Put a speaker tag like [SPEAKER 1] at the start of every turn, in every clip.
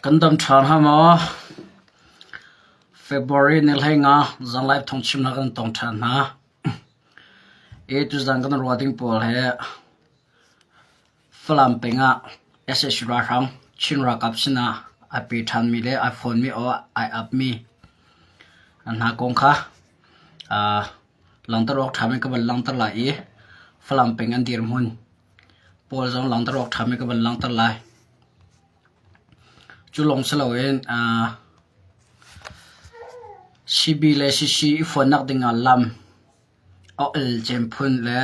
[SPEAKER 1] Kan dam ṭhan hnga maw? February ni 15 zanlai phungchimnak kan tong ṭhan hna. I tuzan kan ruah ding pawl hi Falam peng ah sac ralhrang Chin ralkap sinah ai pe ṭhanmi le ai fawnmi or ai apmi hna kong kha langhter awk ṭhami ka van langhter lai i Falam peng an dirhmun pawl zong langhter awk ṭhami ka van langhter lai. Cu lawng si loin CB le CC i fonnak dingah lam a ol cem phun le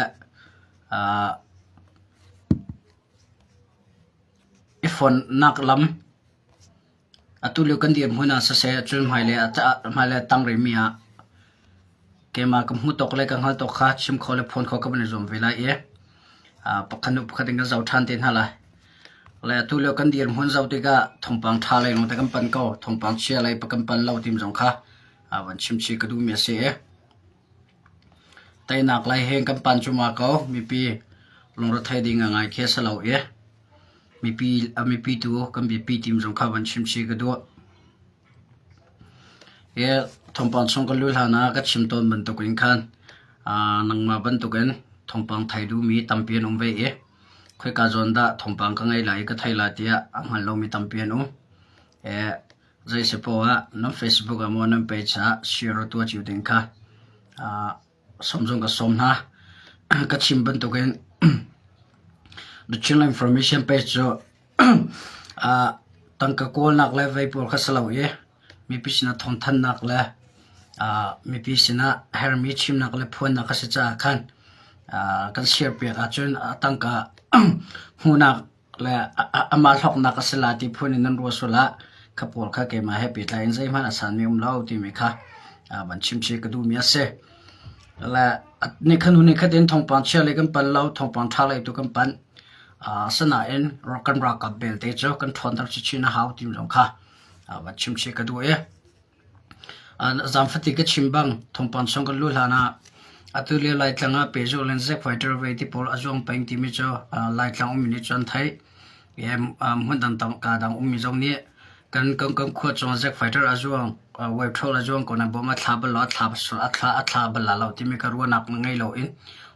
[SPEAKER 1] i fonnak lam Atu lio kan dirhmun ah siseh cun hmailei a tang rihmi ah keimah ka hmuh tawk le ka hngalh tawk kha chim khawh le phuan khawh ka van i zuam ve lai i pakhat hnu pakhat in kan zoh ṭhan te hna lai. Le atu lio kan dirhmun zoh tikah thawngpang ṭha lei lawngte kan pan ko, thawngpang chia lei kan pan lo timi zong kha van chim chih ka duhmi a si i teinak lei he kan pan cuahmah ko. Mipi lungrethei ding a ngai khi a si lo i Mipi tu kan biapi timi zong kha van chim chih ka duh. Hi thawngpang chung kan luh hlan ah ka chim tawn bantuk in khan nangmah bantukin thawngpang thei duhmi tampi an um ve i khoika zawn dah thawngpang ka ngei lai i ka thei lai tiah a hngal lomi tampi an um. Zei si poah ah nan Facebook ah maw nan page ah share tuah cio ding kha Sawm zong ka sawm hna. Ka chim bantukin The Chinland Information Page cu tangka kawlnak le vei pawl kha si lo i mipi sinah thawngthanhnak le mipi sinah herhmi chimnak le phuannak a si caah khan kan share piak ahcun tangka hmuhnak le amah hlawknak a si la ti phun in nan ruah sual ah kha pawl kha keimah he pehtlai in zeihmanh a sanmi um lo timi kha van chim chih ka duhmi a si. Le nikhat hnu nikhat in thawngpang chia lei kan pan lo, thawngpang ṭha lei tu kan panh. Asinain kan ralkap belte cu kan ṭhawnter chinchin a hau timi zong kha van chim chih ka duh i Zaangfahti ka chim bang thawngpang chung kan luh hlan ah atu lio Laitlang ah pehzulh in Zack Fighter vei ti pawl a zuang peng timi cu Laitlang ummi nih cun an theih. Hmun dang kaa dang ummi zong nih kan kan khua chung Zack Fighter a zuang, wave troll a zuang ko nain bawm a thla bal lo, a thla a thla a thla bal la lo timi kha ruahnak ngei loin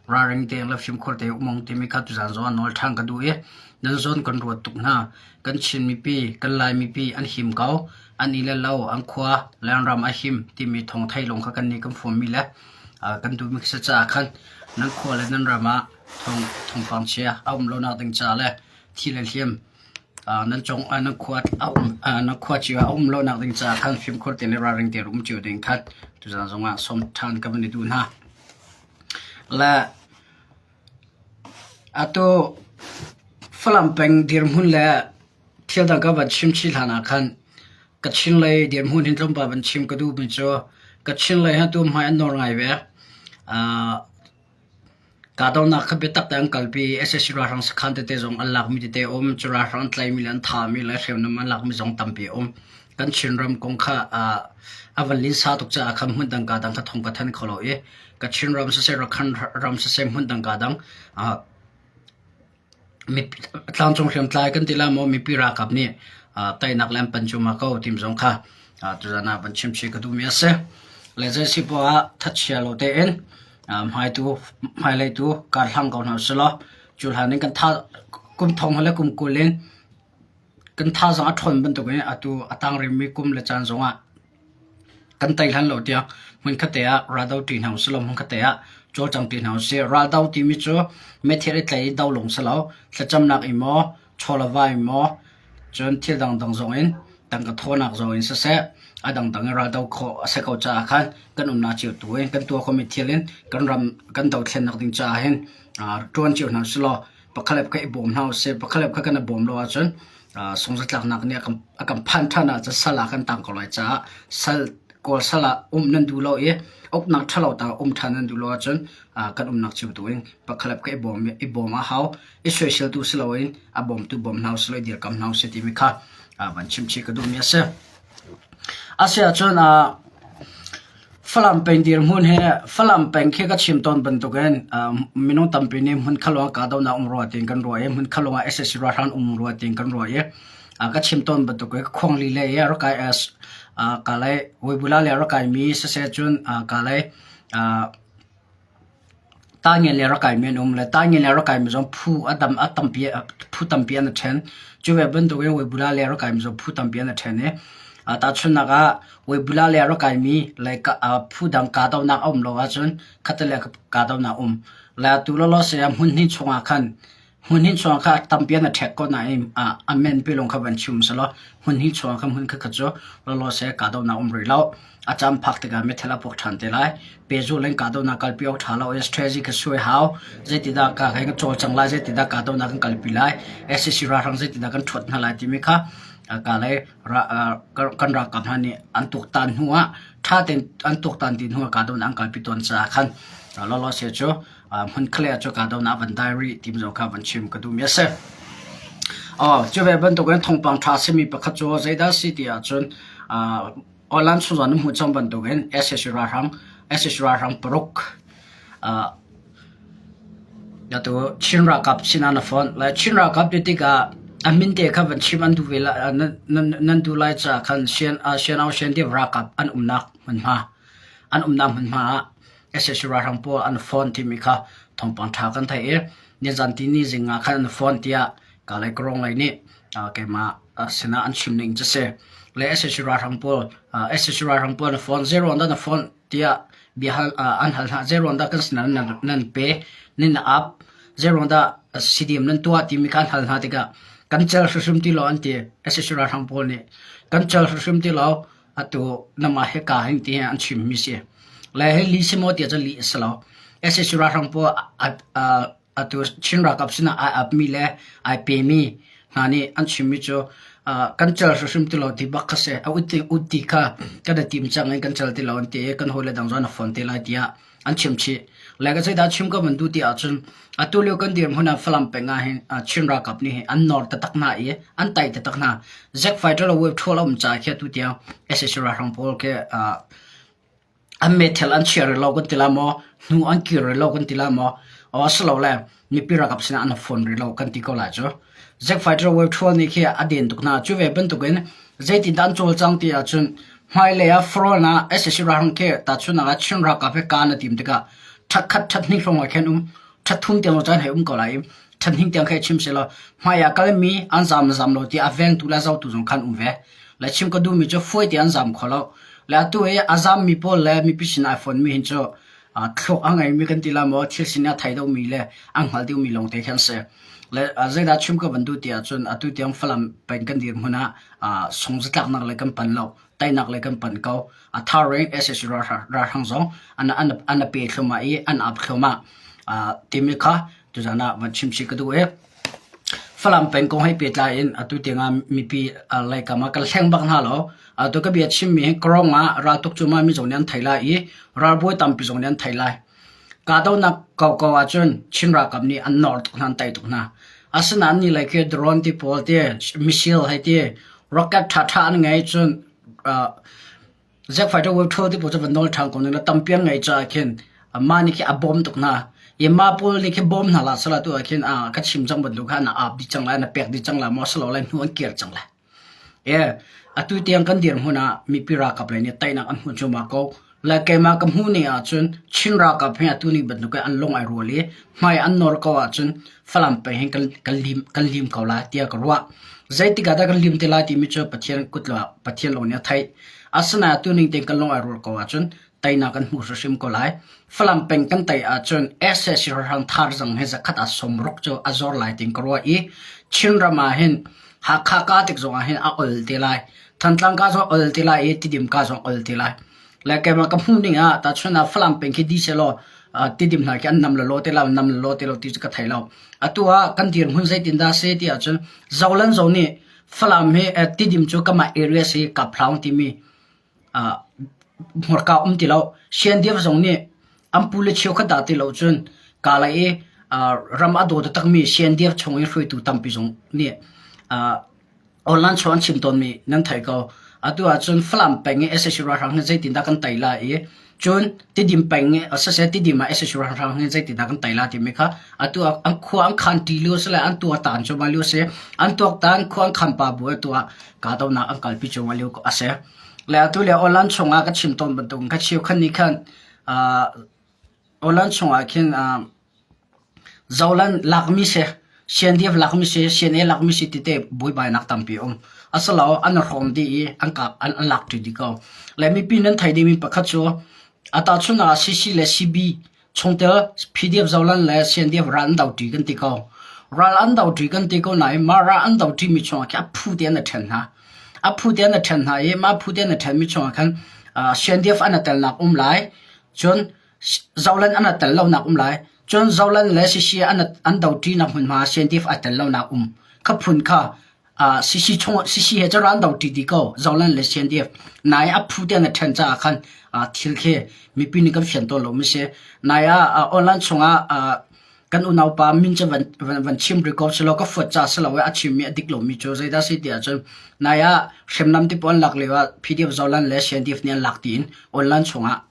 [SPEAKER 1] ralring tein le fimkhur tein um ung timi kha tuzaan zong ah nawl ṭhan ka duh i nan zawn kan ruat tuk hna. Kan Chin mipi, kan Lai mipi an him ko. An i le lo, an khua le an ram a him timi thawng theih lawng kha kannih kan fuammi le kan duhmi si caah khan nan khua le nan ram ah thawng thawngpang chia a um lonak ding ca le thi le hliam nan cong nan khua a um nan khua cio a um lonak ding caah khan fimkhur tein le ralring tein um cio ding khan tuzaan zong ah sawm ṭhan ka van i duh hna. Le atu Falam peng dirhmun le Thil dang ka van chim chih hlan ah khan Kachin lei dirhmun hin tlawmpal van chim ka duhmi cu Kachin lei hi tu hmai an nawr ngai ve. Uh, kahdohnak kha biatak te an kalpi i sac ralhrang sakhan tete zong an lakmi tete a um. Cu ralhrang an tlaihmi le an thahmi le hriamnam an lakmi zong tampi a um. Kan Chinram kong kha uh, a van linsa tuk caah khan hmun dang ka dang kha thong ka than kho lo i Kachin ram siseh Rakhine ram siseh hmun dang ka dang uh, Tlangcung hriamtlai kan ti lai maw mipi ralkap nih teinak le an pan cuahmah ko timi zong kha tuzan ah van chim chih ka duhmi a si. Le zei si poah ah thatchia lo tein hmaitu hmailei tu kar hlang ko hna usih law cu hlan in kan tha kum thong le kum 20 in kan thazaang a ṭhawn bantukin atu a tang rihmi kum le caan zongah Kan tei hlan lo tiang hmunkhat te ah raldo ṭi hna usih law hmunkhat te ah cawlcang ṭi hna usih. Raldo timi cu meithil i tlai i do lawng si lo, thlacamnak in maw, chaw le va in maw, cun thil dangdang zong in tangka thawhnak zong in siseh, a dangdang in raldo khawh a si ko caah khan kan umnak cio tu in kan tuah khomi thil in kan ram kan dothlennak ding caah hin ṭuan cio hna usih law pakhat le pakhat i bawm hna usih. Pakhat le pakhat kan i bawm lo ahcun sungzatlaknak nih a kan phan ṭhan ahcun sal ah kan tang ko lai caah sal kawl sal ah um nan duh lo i uknak ṭhalo ta um ṭhan nan duh lo ahcun kan umnak cio tu in pakhat le pakhat i bawm i bawm a hau i soiseltu si loin a bawmtu bawm hna usih law i dirkam hna usih timi kha van chim chih ka duhmi a si. Asiahcun Falam peng dirhmun hi Falam peng khi ka chim tawn bantukin minung tampi nih hmun khat lawng ah kahdohnak um rua tiin kan ruah i hmun khat lawng ah sac ralhrang um rua tiin kan ruah i. Ka chim tawn bantuk in khuangli le i a rak kai kalay Weibula le a rak kaimi siseh cun kalay Taingen le rak kaimi an um le taingen le rak kaimi zong phu a dam a tampi phu tampi an i ṭhen. Cu ve bantuk in Weibula le rak kaimi zong phu tampi an i ṭhen i tahchunhnak ah Weibula le rak kaimi le phu dang kahdohnak a um lo ahcun khatte le kahdohnak a um. Le atu lawlaw se ah hmun hnih chungah khan hmun hnih chungah kha tampi an i ṭhek ko nain a menpi lawng kha van chim selaw hmun hnih chungah khan hmun khatkhat cu lawlaw se kahdohnak um rih lo. A caan phak tikah mithel a puak ṭhan te lai. Pehzulh in kahdohnak kalpi awk ṭha lo i strategy kha suai hau. Zeitidah ka kan cawlcang lai, zeitidah kahdohnak kan kalpi lai, SAC ralhrang zeitidah kan ṭhuat hna lai timi kha ka lei kan ralkap hna nih an tuaktan hnu ah ṭha tein an tuaktan dih hnu ah kahdohnak an kalpi tawn caah khan lawlaw se cu hmun khat cu kahdohnak van dai rih ti zong kha van chim ka duhmi a si. Cu ve bantukin thawngpang ṭha a simi pakhat cu zeidah a si ti ahcun Aw-lan chung zong na hmuh cang bantukin sac ralhrang sac ralhrang paruk atu Chin ralkap sinah na fonh. Le Chin ralkap ti tikah a min te kha van chim an duh ve lai nan duh lai caah khan Sian Sian ralkap an umnak hmunhma an umnak hmunhma ah sac ralhrang pawl an phone timi kha thawngpang ṭha kan theih i nizan tini zing ah khan an phone tiah Kalay Kawrong lei nih keimah sinah an chim ning cu si. Le sac ralhrang pawl sac ralhrang pawl na phone zei ruang dah na phone tiah bia hal an hal hna zei ruang dah kan sinah nan pe nan ap zei ruang dah CDM nan tuah timi kha an hal hna tikah kan cel hrimhrim ti lo an ti sac ralhrang pawl nih kan cel hrimhrim ti lo atu namah hika hin ti an chimmi si. Le hi li si maw tiah cun li a si lo. sac ralhrang pawl atu Chin ralkap sinah ai apmi le ai pemi hna nih an chimmi cu kan cel hrimhrim ti lo ti bak kha si. A ut ut ti kha kan i tim cang i kan cel ti lo an ti i kan hawile dang zong an fawn te lai tiah an chim chih. Le ka zeidah chim ka van duh ti ahcun atu lio kan dirhmun ah Falam peng ah hin Chin ralkap nih hin an nawr taktak hna i an tai taktak hna. Zack fighter le wave ṭhual a um caah khi atu tiang sac ralhrang pawl khi an meithal an chia rih lo kan ti lai maw, hnu an kir rih lo kan ti lai maw, asilole mipi ralkap sinah an phone rih lo kan ti ko lai cu. Zack fighter wave ṭhual nih khi a den tuk hna. Cu ve bantukin zeitindah an cawlcang ti ahcun hmailei ah Front ah sac ralhrang khi tahchunhnak ah Chin ralkap he kaan a tim tikah ṭhatkhat ṭhathnih hrawng ah khin um ṭhatthum tiang caan hei um ko lai i ṭhathnih tiang kha chim selaw hmai ah kalmi an zam zam lo ti a vengtu le a zohtu zong khan um ve. Le chim ka duhmi cu fuai te an zam kho lo. Le atu i a zammi pawl le mipi sin ai fonmi hin cu thluak a ngeimi kan ti la maw thil sin a thei deuhmi le a hngal deuhmi lawngte khi an si. Le zeidah chim ka van duh ti ahcun atu tiang Falam peng kan dirhmun ah sungzatlaknak le kan pan lo teinak le kan pan ko. A thar in sac ralhrang zong an an an pe thluahmah i an ap thluahmah. Timi kha tuzan ah van chim chih ka duh i Falam peng kong he pehtlai in atu tiangah mipi leikam ah kan hleng bak hna lo. Atu ka bia chimmi hi Kawrong ah raltuk cu mah mi zong nih an thei lai i ralbawi tampi zong nih an thei lai. Kahdohnak koko ahcun Chin ralkap nih an nawr tuk hna, an tei tuk hna. Asinain ni lei khi drone ti pawl ti, missile hei ti, rocket ṭhaṭha an ngei cun Zack fighter web ṭhawl ti pawl cu van nawl ṭhan ko ning law tampi an ngeih caah khin mah nih khi a bawm tuk hna. I mah pawl nih khi bawm hna hlah sehla tu ah khin ka chim cang bantuk khan na ap dih cang lai, na pek dih cang lai maw silole hnu an kir cang lai. Atu tiang kan dirhmun ah mipi ralkap lei nih teinak an hmuh cuahmah ko. Le keimah ka hmuh ning ahcun Chin ralkap hi atu ni bantuk in an lung ai rual i hmai an nawr ko ahcun Falam peng hin kan, kan lim, kan lim ko lai tiah ka ruah. Zeitik ah dah kan lim te lai timi cu Pathian kut lo Pathian lawng nih a theih. Asinain atu ning tein kan lung ai rual ko ahcun teinak kan hmuh hrimhrim ko lai. Falam peng kan tei ahcun sac ralhrang thar zang hi zakhat ah sawmruk cu a zor lai tiin ka ruah i Chinram ah hin Hakha ka tik zong ah hin a ol te lai. Thantlang ka zong ol te lai i Tidim ka zong ol te lai. Le keimah ka hmuh ning ah tahchun ah Falam peng khi di selaw Tidim hna khi an nam lelaw te lo nam lelaw te lo ti cu ka thei lo. Atu ah kan dirhmun zeitin dah si ti ahcun Zolan zo nih Falam hi Tidim cu kamah area si Kaphlaung timi hmurka um ti lo. Siandir zong nih an pu le cheukhat dah ti lo cun Kalay i ram a daw taktakmi Siandir chung i hruaitu tampi zong nih online chung an chim tawnmi nan theih ko. Atu ahcun Falam peng i sac ralhrang hi zeitindah kan tei lai i. Cun Tidim peng i siseh Tidim ah sac ralhrang hi zeitindah kan tei lai timi kha atu ah an khua an khan ṭi lio si le an tuaktan cuahmah lio a si. An tuaktan khua an khan pah bu atu ah kahdohnak an kalpi cuahmah lio a si. Le atu lio online chungah ka chim tawn bantukin kha cheukhat nih khan uh, online chungah khin uh, Zolan lakmi si, CNDF lakmi si, CNA lakmi si ti te buaibainak tampi a um. Asilo an i hrawm dih i an kap an, an lak ṭi dih ko. Le mipi nan theih dingmi pakhat cu a tahchun ah CC le CB chungtel PDF Zolan le CNDF ral an do ṭi kan ti ko. Ral an do ṭi kan ti ko nain mah ral an do ṭimi chungah khin a phu te an i ṭhen hna. A phu te an i ṭhen hna i mah phu te an i ṭhenmi chungah khan uh, CNDF an i telnak um lai. Cun Zolan an tel lonak um lai. Cun Zolan le Sisi an an doṭinak hmunhma CNDF a tel lonak um. Kha phun kha uh, Sisi chung Sisi he cu ral an doṭi dih ko Zolan le CNDF. Nai a phu te an i ṭhen caah khan uh, thil khi mipi nih kan fian tawn lo mi si. Nai ah uh, online chungah uh, kan unaupa min cu van, van, van chim rih ko silo ka fuat ca silo i a chimmi a dik lomi cu zeidah si ti ahcun nai ah hriamnam ti pawl an lak lio ah PDF Zolan le CNDF nih an lak tiin online chungah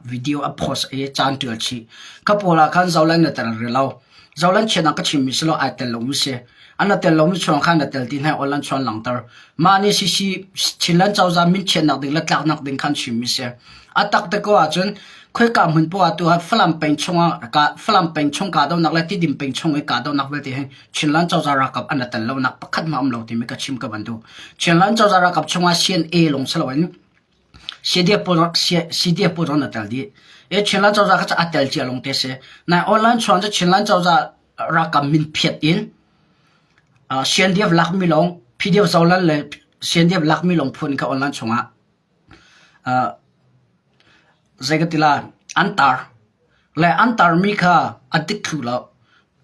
[SPEAKER 1] video a post i caan ṭial chih. Ka pawl ah khan zolan na tel rih lo. Zolan chiat ka chimmi si lo ai tel lomi si. An tel lomi chuang khan na tel ti hna online chuan langter. Mah nih CC Chinland cozah min chiatnak ding le tlaknak ding khan chimmi si. A tak te ko ahcun khoika hmun poah tu ah Falam peng chungah ka Falam peng chung kahdohnak le Tidim peng chung i kahdohnak vialte hi Chinland cozah ralkap an tel lonak pakhat hmanh um lo timi ka chim ka van duh. Chinland cozah ralkap chungah CNA lawng si loin CDF pawl zong na tel dih. E Chinland cozah kha cu a tel cia lawng te si. Nai online chuan cu Chinland cozah ralkap min phiat in uh, CNDF lakmi lawng PDF Zolan le CNDF lakmi lawng phun kha online chungah uh, zei ka ti la an tar le an tarmi kha a dik thlu lo.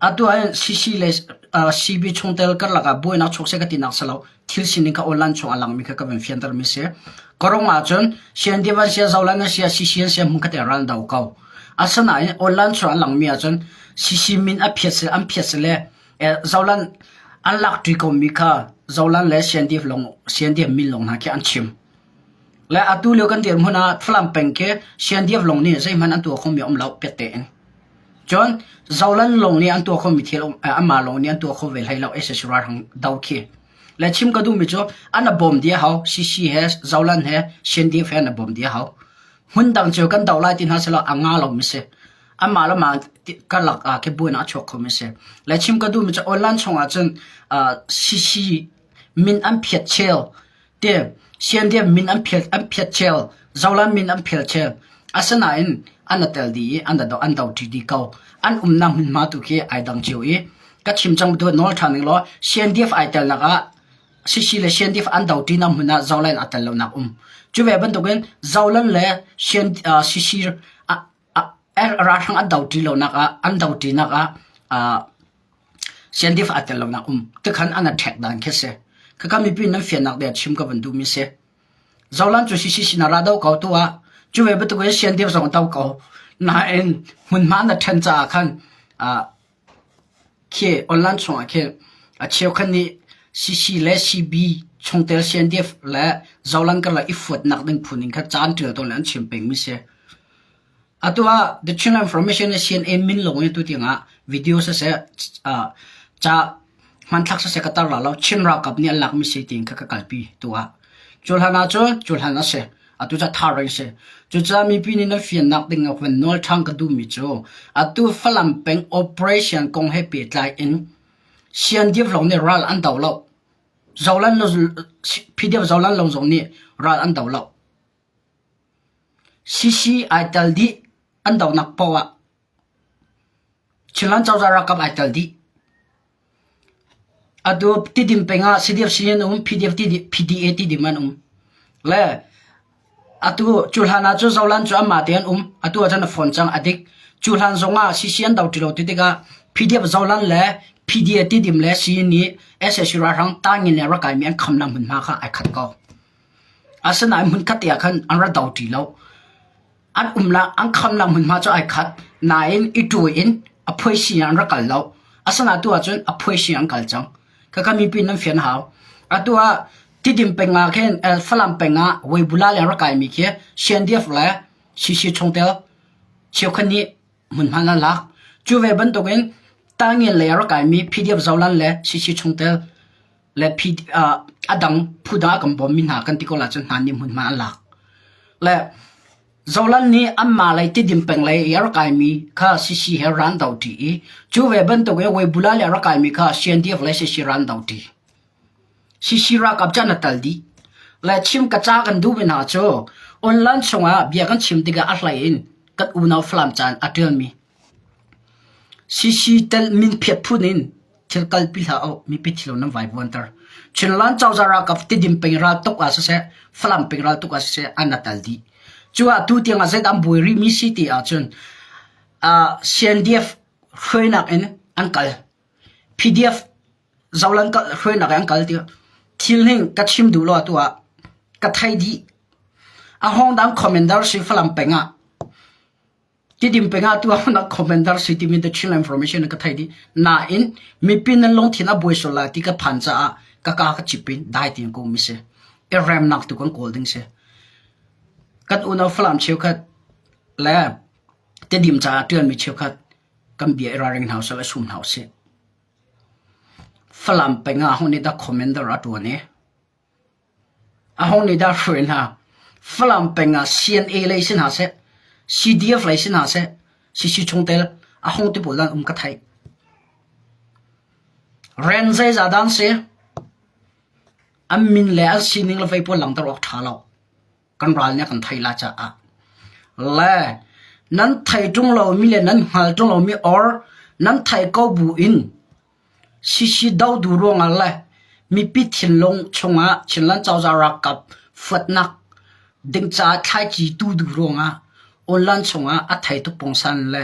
[SPEAKER 1] Atu ahhin CC le CB chungtel karlak ah buainak chuak seh ka tinak si lo. Thil sining kha online chung a langmi kha ka van fiantermi si. Ka ahcun CNDF an sia, Zolan an sia, CC an sia hmun khat in ral do ko. Asinain online chung a langmi ahcun CC min a phiat si an phiat si le Zolan an lak ṭi komi kha Zolan le CNDF lawng CNDF min lawng hna khi an chim. Le atu lio kan dirhmun ah Falam peng khi CNDF lawng nih zeihmanh an tuah khomi a um lo piat tein. Cun Zolan lawng nih an tuah khomi thil amah lawng nih an tuah kho ve hlei lo sac ralhrang do khi. Le chim ka duhmi cu an a bawm dih a hau. CC he Zolan he CNDF he an a bawm dih a hau. Hmun dang cu kan do lai ti hna selaw a nga lomi si. Amah le mah karlak ah khi buainak a chuak khomi si. Le chim ka duhmi cu online chungah cun CC min an phiat cheu Te CNDF min an phiat an phiat chel, Zolam min an phial chel. Asinain an a tel dih i an do an do ṭi dih ko. An umnak hmunhma tu khi ai dang cio i ka chim cang tu nawl ṭhan ning law CNDF ai telnak ah CC le CNDF an do ṭinak hmun ah Zolan a tel lonak um. Cu ve bantukin Zolan le CN, uh, CC ralhrang an do ṭi lonak ah an do ṭinak ah uh, CNDF aa tel lonak um tikhan an a ṭhek dan khi si. Khakha mipi nan fiannak ding ah chim ka van duhmi si. Zolan cu CCC na ra do ko tu ah cu ve bantuk in CNDF zong do ko. Nain hmunhma na ṭhen caah khan uh, khi online chungah khi a cheukhat nih CC le CB chungtel CNDF le Zolan karlak i fuatnak ding phun in kha caan ṭial tawn le an chim pengmi si. Atu ah The Chinland Information le CNA min lawng in tutiang ah video siseh, ca hmanthlak siseh ka tar la lo. Chin ralkap nih an lakmi si tiin kha ka kalpi tu ah. Cu hlan ah cun cu hlan a si. Atu ca thar in si. Cucaah mipi nih nan fiannak ding ah van nawl ṭhan ka duhmi cu atu Falam peng operation kong he pehtlai in CNDF lawng nih ral an do lo. Zolan PDF Zolan lawng zong nih ral an do lo. CC ai tel dih an donak paoh ah Chinland cozah ralkap ai tel dih. Atu Tidim peng ah CDF sin an um, PDF PDA Tidim an um. Le atu cu hlan ah cu Zolan cu anmah te an um. Atu ah cun a phone cang a dik. Cu hlan zong ah CC an do ti lo ti tikah PDF Zolan le PDA Tidim le CN nih sac ralhrang tangin le rakaimi an khamnak hmunhma kha ai khat ko. Asinain hmunkhat te ah khan an ra do ṭi lo. An umnak, an khamnak hmunhma cu ai khat. Nain i ṭuai in a phuaisi ah an rak kal lo. Asinain tu ahcun a phuaisi an kal cang. Khakha mipi nan fian hau. Atu ah Tidim peng ah khin Falam peng ah Weibula le an rak kaimi khi CNDF le CC chungtel cheukhat nih hmunhma an lak. Cu ve bantukin Tangen lei a rak kaimi PDF Zoland le CC chungtel le a dang phu dang a kan bawmmi hna kan ti ko lai cun hna nih hmunhma an lak. Le Zoland nih anmah lei Tidim peng lei i a rak kaimi kha CC he ral an doṭi i cu ve bantukin Weibula lei a rak kaimi kha CNDF le CC ral an doṭi. CC ralkap cu an i tal dih. Le chim ka ca kan duhmi hna cu online chungah bia kan chim tikah a hlei in kan unau Falam ca in a ṭialmi CC tel minphiat phun in thil kalpi hlah u, mipi thilo nan vai vuanter. Chinland cozah ralkap Tidim peng raltuk ah siseh, Falam peng raltuk ah siseh an i tal dih. Cu ah tu tiang ah zeidah an buai rihmi si ti ahcun uh, CNDF hruainak in an kal. PDF Zolan kal hruainak in an kal ti thil ning ka chim duh lo atu ah ka thei dih. A hong dang commander si Falam peng ah Tidim peng ah tuah nak commander si timi the Chin information ka thei dih. Nain mipi nan lungthin a buai sual lai ti ka phan caah ka ka ka chip in dai tiin ka um si. I remnak tu kan kawl ding si. Kan unau Falam cheukhat le Tidim caah ṭialmi cheukhat kan bia i ralring hna usih le sum hna usih. Falam peng ah ho nih dah commander a ṭuan i Aho nih dah hruai hna? Falam peng ah CNA lei si hna seh, CDF lei si hna seh, CC chungtel a hung ti pawl an um ka theih. Ren zeizah dah an si? An min le an sining le vei pawl langhter awk ṭha lo. Kan ral nih a kan thei la caah. Le nan thei ṭung lomi le nan hngal ṭung lomi or nan thei ko bu in CC dotu ruangah le mipi thinlung chungah Chinland cozah ralkap fuatnak ding caah thlaici tu duh ruangah online chungah a thei tuk pungsan le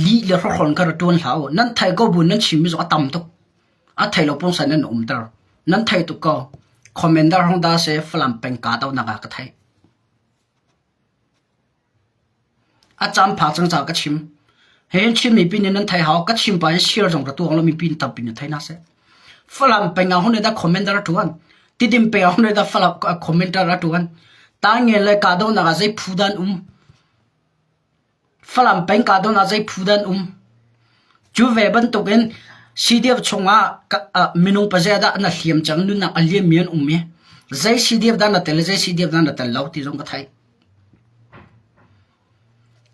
[SPEAKER 1] lih le hrawkhrawn kha ra ṭuan hlah u. Nan thei ko bu nan chimmi zong a tam tuk. A thei lo pungsan nan umter. Nan thei tuk ko. Commander Hong Da se Falam peng ka donak ah ka theih. A caan phak cang caah ka chim. Hi Chin mipi nih nan thei hau. Ka chim pah in share zong ka tuah lo mipi nih tampi nih thei hna seh. Falam peng ah hun dah commenter a ṭuan. Tidim peng ah hun dah Falam commenter a ṭuan. Tangen le kahdohnak ah zei phu dah an um. Falam peng kahdohnak ah zei phu dah an um. Cu ve bantukin CDF chungah minung pazia dah na hliam cang nunnak a liammi an um i zei CDF dah na tel i zei CDF dah na tel lo ti zong ka theih.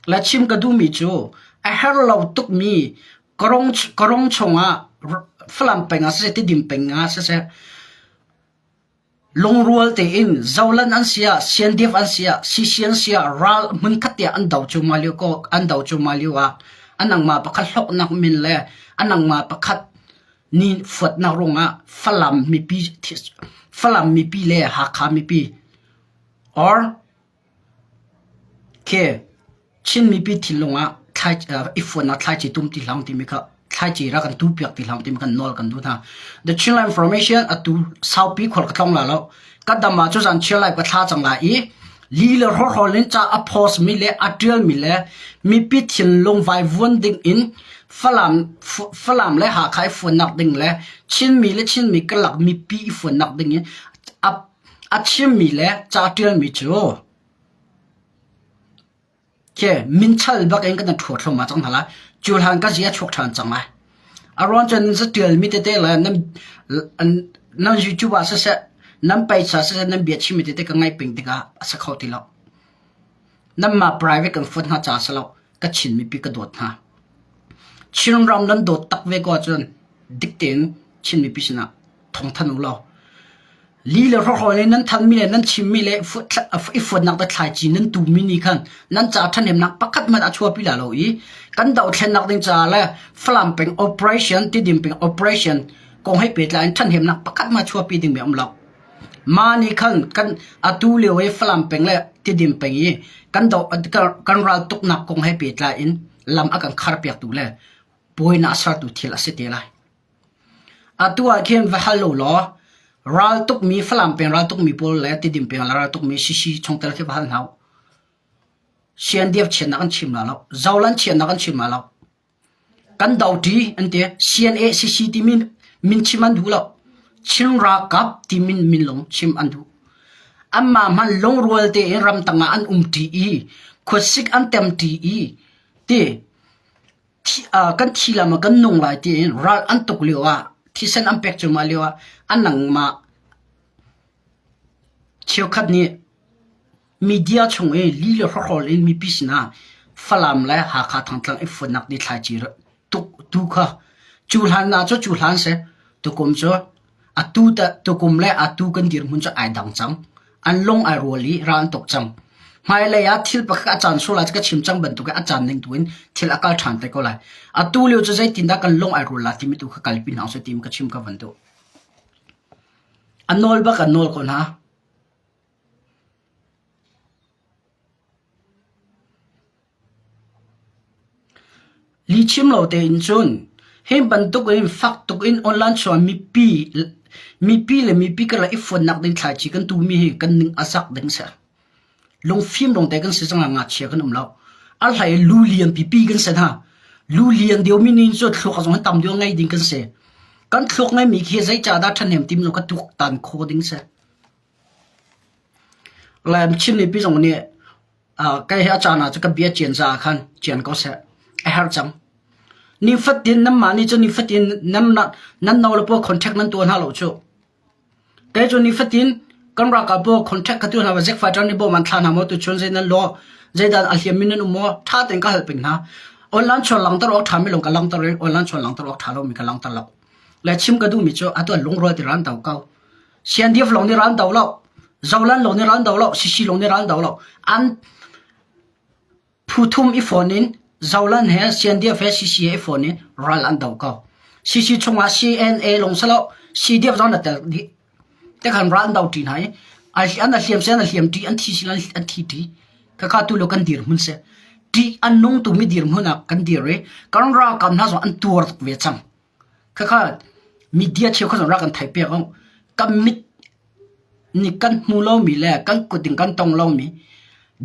[SPEAKER 1] La chim ka duhmi cu a herh lo tukmi ka rong chungah Falam peng ah siseh Tidim peng ah siseh lungrual tein Zolan an si ah CNDF an si ah CC an si ah ral hmunkhat tiah an do cuahmah lio ko an do cuahmah lio ah a nangmah pakhat hlawknak min le a nangmah pakhat ni fuatnak ruangah Falam mipi Falam mipi le Hakha mipi or Khi Chin mipi thinlung ah i fuannak thlaici tum ti hlah timi kha thlaici rak kan tupiak ti hlah timi kan nawl kan duh hna. The Chinland Information atu saupi khual ka tlong la lo. Ka dam ah cu zan chiar lai ka thla cang lai i li le hrawhrawl in ca a post mi le a tial mi le mipi thinlung vaivuan ding in Falam Falam le Hakha i fuannak ding le Chinmi le Chinmi karlak mipi i fuannak ding in a A chimmi le ca ṭialmi cu khi minchal bak in kan ṭhuat thluahmah cang hna lai. Cu hlan ka zi a chuak ṭhan cang lai. A ruang cu nan ṭialmi tete le nan nan YouTube ah siseh, nan page ah siseh, nan bia chimmi tete ka ngaih peng tikah a si kho ti lo. Nanmah private kan fuat hna caah si lo, ka Chin mipi ka dawt hna. Chinram nan dawt tak ve ko ahcun dik tein Chin mipi sinah thawngthanh u law li le hrawhrawl in nan thanmi le nan chimmi le i fuatnak te thlaici nan tumi nih khan nan ca ṭhahnemnak pakhat hmanh a chuahpi la lo i kan dohthlennak ding caah le Falam peng operation Tidim peng operation kong he pehtlai in ṭhahnemnak pakhat hmanh a chuahpi dingmi a um lo. Mah nih khan kan atu lio i Falam peng le Tidim peng i kan doh kan ral tuknak kong he pehtlai in lam a kan kharpiaktu le buainak a sertu thil a si te lai. Atu ah khin va hal ulaw raltukmi Falam peng raltukmi pawl le Tidim peng raltukmi Sisi chungtel khi va hal hna u. CNDF chiatnak an chim la lo. Zolan chiatnak an chim la lo. Kan doṭi an ti. CNA CC timi min chim an duh lo. Chin ralkap ti min min lung chim an duh. Anmah hmanh lungrual tein ramtang ah an umṭi i khuasik an temṭi i ti kan thi lam ah kan nung lai tiin ral an tuk lio ah thisen an pek cuahmah lio ah an nangmah cheukhat nih media chung i li le hrawkhrol in mipi sinah Falam le Hakha Thangtlang i fonnak ni thlaici tuk tu kha cu hlan ah cu cu hlan seh tukum cu atu tukum le atu kan dirhmun cu ai dang cang. An lung ai rual i ral an tuk cang. Hmailei ah thil pakhat a caan sual ah ka chim cang bantuk in a caan ning tu in thil a kal ṭhan te ko lai. Atu lio cu zeitindah kan lung ai rual la timi tu kha kalpi hna usih timi ka chim ka van duh. A nawl bak an nawl ko hna. Lihchim lo tein cun hi bantuk in fak tuk in online chuah mipi mipi le mipi karlak i fonnak ding thlaici kan tumi hi kan ning a zak ding si. Lungfim lawngte kan si cang ah ngakchia kan um lo. A hlei lu lian pipi kan si hna. Lu lian deuhmi nih cun thluak zong hi tam deuh ngei ding kan si. Kan thluak ngeimi khi zeicahdah ṭhahnem tim zong ka tuaktan kho ding si. Laim Chin mipi zong nih kei hi a caan ah cu ka bia cian caah khan cian ko seh. A herh cang. Nifatin nanmah nih cun nifatin nan nan no le pawl contact nan tuah hna lo cu. Kei cu nifatin kan ralkap pawl contact ka tuah hna zik fighter nih bawm an thla hna maw tuchun zei nan law zeidah a hliam mi nan um maw ṭha tein ka hal peng hna. Online chuan langter awk ṭha mi lawng ka langter i online chuan langter awk ṭha lomi ka langter lo. Le chim ka duhmi cu atu an lungrual ti ran do ko. CNDF lawng nih ral an do lo. Zoland lawng nih ral an do lo. CC lawng nih ral an do lo. An phu thum i fawn in Zoland he CNDF he CC he i fawn in ral an do ko. CC chungah CNA lawng si lo CDF zong na tel dih. Te khan ral an do ṭi hna i an a hliam si an a hliam ṭi an thi si an thi ṭi. Khakha tu lo kan dir hmun si. Ṭih an nung tumi dirhmun ah kan dir i kan ralkap hna zong an tuar tuk ve cang. Khakha media cheukhat zong rak kan theih piak u. Kan mit nih kan hmu lomi le kan kut in kan tong lomi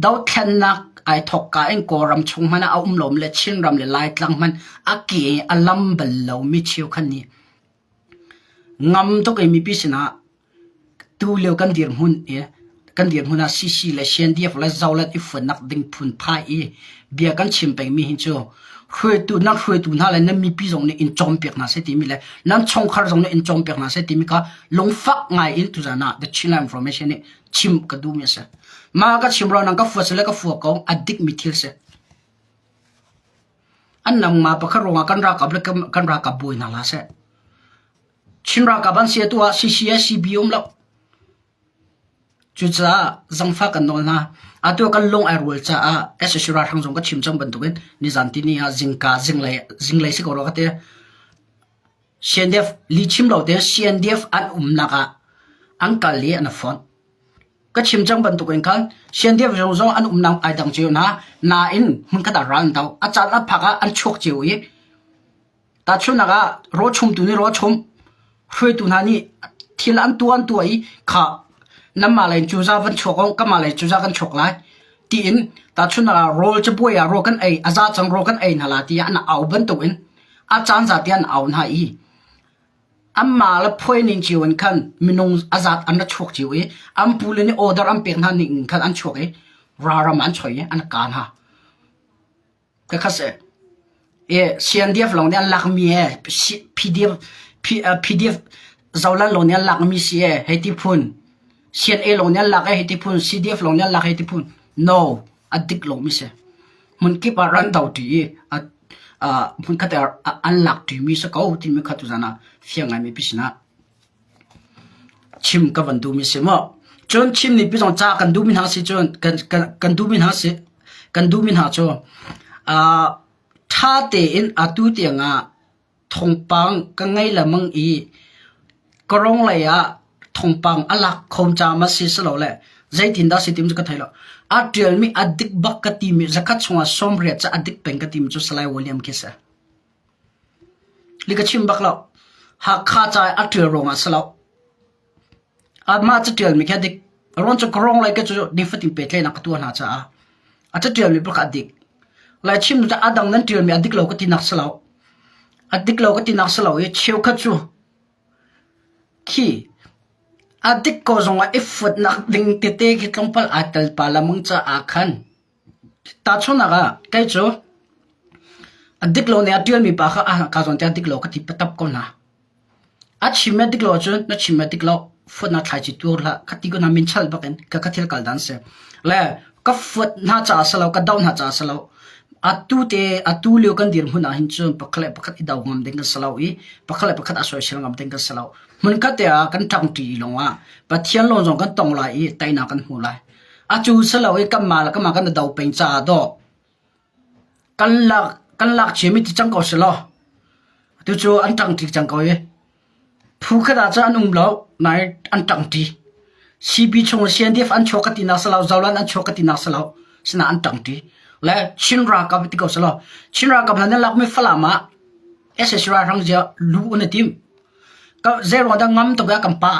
[SPEAKER 1] dothlennak ai thawkka in Kawlram chung hmanh ah a um lomi le Chinram le Laitlang hmanh a ke a lam bal lomi cheukhat nih ngam tuk i mipi sinah Tulio kan dirhmun i kan dirhmun ah CC le CNDF le Zolet i fonnak ding phunphai i bia kan chim pengmi hi cu hruaitu nan hruaitu hna le nan mipi zong nih in cawnpiak hna seh timi le nan chungkhar zong nih in cawnpiak hna seh timi kha lungfak ngai in tuzan ah The Chinland Information nih chim ka duhmi a si. Mah ka chim ro nang ka fua sile ka fua ko a dikmi thil si. An nangmah pakhat ruangah kan ralkap le kan ralkap bawi hna hlah seh. Chin ralkap an si atu ah CCSCB um lo. Cucaah zangfah kan nawl hna. Atu kan lung ai rual caah SSC ralhrang zong ka chim cang bantukin nizan tini ah zingka zinglei zinglei si ko rua ka ti. CNDF li chim lo te CNDF an umnak ah an kal i an fonh. Ka chim cang bantukin khan CNDF zong zong an umnak ai dang cio hna. Nain hmunkhat ah ral an do. A caan a phak ah an chuak cio i Tahchunhnak ah rawchumtu nih rawchum, hruaitu hna nih thil an tuah an tuah i kha nanmah lei in cuza van chuak u, kanmah lei cuza kan chuak lai tiin tahchunhnak ah rawl cabuai ah rawl kan ei a za cang rawl kan ei hna la tiah an au bantukin a caan za tiah an au hna i anmah le phuai ning cio in khan minung a zat an ra chuak cio i an pule nih order an pek hna ning in khan an chuak i ralram an choi i an ka hna. Ka si. CNDF lawng nih an lakmi he PDF PDF Zoland lawng nih an lakmi si ee hei ti phun. CNA lawng nih an lak ee hei ti phun. CDF lawng nih an lak hei ti phun. No, a dik lomi si. Hmunkip ah ran do ṭi i hmunkhat ah an lak ṭimi si ko timi kha tuzan ah fiang ngaimi pi sinah Chim ka van duhmi si maw? Cun Chin mipi zong ca kan duhmi hna si cun kan, kan, kan duhmi hna si kan duhmi hna cu uh, ṭha tein atu tiangah thawngpang ka ngei lengmang i Karong lei ah thawngpang a lak kho ca ma si silole zeitindah si tim cu ka thei lo. A ṭialmi a dik bak ka timi zakhat chungah 80 ca a dik peng ka timi cu Salai William khi si. Li ka chim bak lo. Hakha ca i a ṭial ruangah si lo. Amah caṭialmi khi a dik. Rawn cu ka rawng lai ka cu nifatin pehtlaihnak ka tuah hna caah a caṭialmi bak a dik. Lai chim cu a dang nan ṭialmi a dik lo ka tinak si lo. A dik lo ka tinak si lo i cheukhat cu khi. A dik ko zongah i futnak ding tete khi tlawmpal aa tel pa lamang caah khan tahchunhnak ah kei cu a dik lo nih a ṭialmi pa kha a ka zawn te a dik lo ka ti patap ko hna. A chim a dik lo ahcun na chim a dik lo fuatnak thlaici tuar hlah ka ti ko hna min chalh bak in ka ka thil kal dan si. Le ka fuat hna caah si lo ka doh hna caah si lo atu te atu lio kan dirhmun ah hin cun pakhat le pakhat i do ngam ding kan si lo i pakhat le pakhat a soisel ngam ding kan si lo. Hmunkhat te ah kan ṭangṭi lawngah Pathian lawng zong kan tong lai i teinak kan hmu lai. Acu si lo i kanmah le kanmah kan i do peng caah dawh kan lak kan lak chiami ti cang ko si law tucu an ṭangṭi cang ko i phu khat ah cun an um lo nain an ṭangṭi. CB chung CNDF an chuak ka tinak si lo, Zoland an chuak ka tinak si lo, sinain an ṭangṭi. Le Chin ralkap ti ko si law Chin ralkap hna nan lakmi Falam ah SSC ralhrang zia lu an i tim. Zeiruang dah ngam tuk ah kan pah.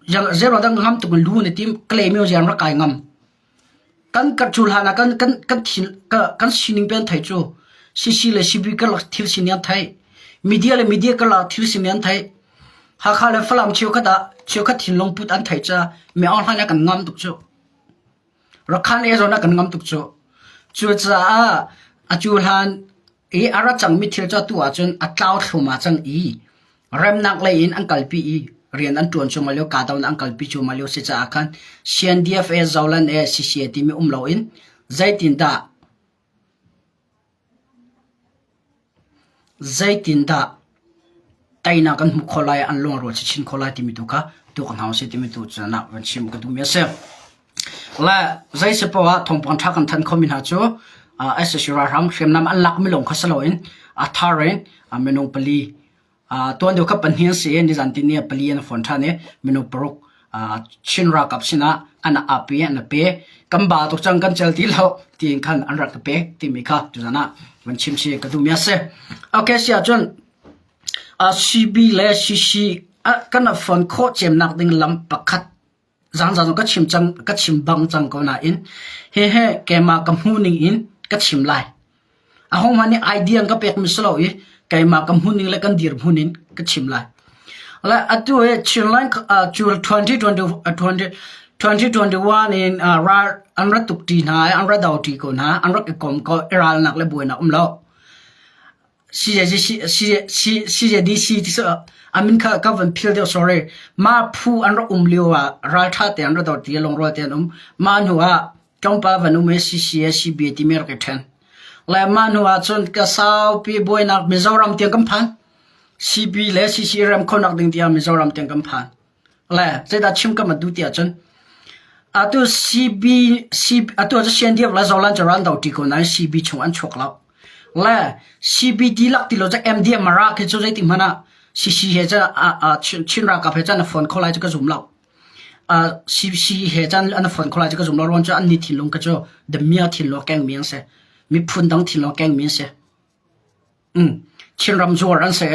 [SPEAKER 1] Zeiruang dah ngam tuk in lu an i tim. Kalay ziang rak kai ngam. Kan ka cu hlan ah kan kan kan thin kan sining pe an thei cu. CC le CB karlak thil sining an thei. Media le media karlak thil sining an thei. Hakha le Falam cheukhat ah cheukhat thinlung put an thei ca me aung hlan ah kan ngam tuk cu. Rakhan e zawn ah kan ngam tuk cu. Cucaah a cu hlan i a ra cangmi thil cu atu ahcun a tlau thluahmah cang i remnak lei in an kalpi i rian an ṭuan cuahmah lio kahdohnak an kalpi cuahmah lio si caah khan CNDF e Zoland e CCA timi um loin zeitindah zeitindah teinak kan hmuh khawh lai an lungrual chinchin khawh lai timi tu kha tu ka hna usih timi tu cu nak van chim ka duhmi a si. Le zei si poah thawngpang ṭha kan thanh khomi hna cu SAC ralhrang hriamnam an lakmi lawng kha si loin a thar in minung pali tuan deuh kha pahnih an si i nizan tini ah pali an fawn ṭhan i minung paruk Chin ralkap sinah an ap i an pe. Kan ba tuk cang kan cel ti lo tiin khan an rak ka pek timi kha tuzan ah van chim si ka duhmi a si. Okay si ahcun CB le CC kan fon khawh cemnak ding lam pakhat Zangzang ka chim cang ka chim bang cang ko nain hihi keimah ka hmuh ning in ka chim lai. Ahohmanh nih idea an ka pekmi si lo i keimah ka hmuh ning le kan dirhmun in ka chim lai. Le atu hi Chinland uh, 2020, 20, 2021 in uh, ral an ra tuk ṭi hna i an ra do ṭi ko hna an rak i kom ko i ralnak le buainak um lo. CJDC ti a min kha ka van phil deuh sorry. Mah phu an rak um lio ah ralṭha te an ra dor ti lungrual te an um. Mah hnu ah tlawmpal van um i CCA CBA timi rak i ṭhen. Le mah hnu ah cun ka saupi buainak Mizoram tiang kan phan. CB le CC rem khonak ding tiang Mizoram tiang kan phan. Le zeidah chim ka ma duh ti ahcun atu CB C atu cu CNDF le Zolan cu ral do ṭi ko nain CB chung an chuak lo. Le CB dihlak ti lo cu MDM mara khi cu zeitik hmanh ah CC he cun Chin ralkap he cun a phone kho lai cu ka zum lo. CC he cun an phone kho lai cu ka zum lo. Ruang cu an ni thinlung ka cu Damia thinlung kengmi an si. Miphun dang thinlung kengmi an si. Chinram zuar an si.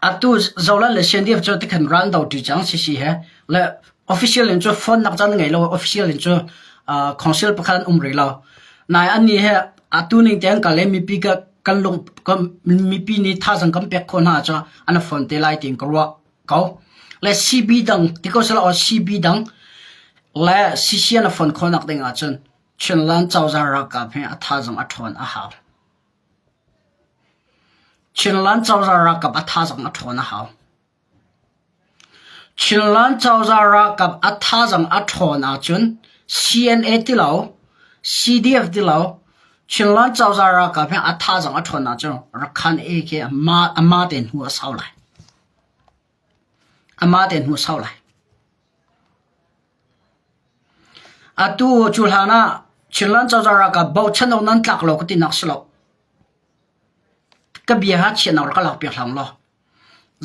[SPEAKER 1] Atu Zoland le CNDF cu tikhan ral an do ṭi cang CC he. Le official in cu phone nak caan ngei lo official in cu council pakhat an um rih lo. Nai annih he atu ning te an kal i mipi ka kan lung mipi nih thazaang kan pek khawh hna ahcun an phone te lai tiin ka ruah ko. Le CB dang ti ko sila CB dang le CC an phone khawh nak ding ahcun Chinland cozah ralkap hi a thazaang a ṭhawn a hau. Chinland cozah ralkap a thazaang a ṭhawn a hau. Chinland cozah ralkap a thazaang a ṭhawn ahcun CNA ti lo, CDF ti lo, Chinland cozah ralkap hi a thazaang a ṭhawn ahcun Rakhan A khi ama te hnu a sau lai. Ama te hnu a sau lai. Atu cu hlan ah Chinland cozah ralkap bochan awk nan tlak lo ka tinak si lo. Ka bia ha chiahnak rak ka lak piak hlang law.